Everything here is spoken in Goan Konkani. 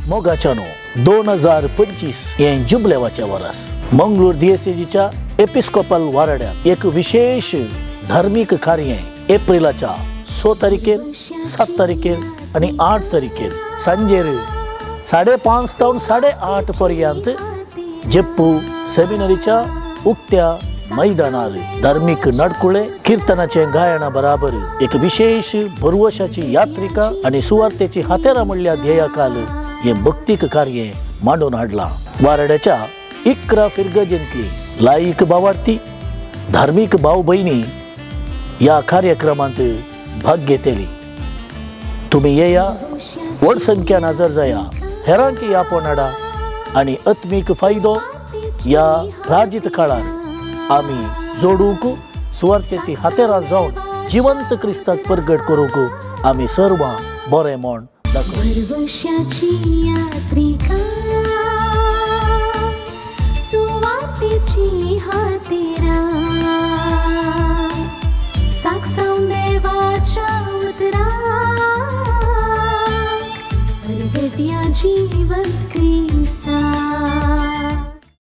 मोगाच्यानो, 2025 हें जुबलेवाचें वरस. मंगळूर दियेसेजीच्या एपिस्कोपल वाराड्यात एक विशेष धार्मीक कार्य एप्रिलाच्या 6 तारखेर, 7 तारखेर आनी 8 तारखेर सांजेर 5:30 जावन 8:30 पर्यंत जेप्पू सेमिनरीच्या उक्त्या मैदानार धार्मीक नडकुळे, किर्तनाचे गायना बराबर एक विशेष भरवशाची यात्रिका आनी सुवार्तेची हातेरा म्हणल्या ध्येयाकाल हे भक्तीक कार्य मांडून हाडला. वारड्याच्या 11 फिरगजेंतली लायक भावार्थी, धार्मीक भाव भयणी ह्या कार्यक्रमांत भाग घेतली. तुमी येया, व्हड संख्यान हजर जाया, हेरांकी आपोवन हाडा आनी आत्मीक फायदो ह्या प्राजीत काळार आमी जोडूंक, सुवार्तेची हातेरां जावन जिवंत क्रिस्ताक परगट करूंक आमी सर्वां बरें म्हण दाखोवया. भरवशाची यात्रिका, सुवातेची हातेरा, साक्षात देवाच्या उतराक परगट्या जिवंत.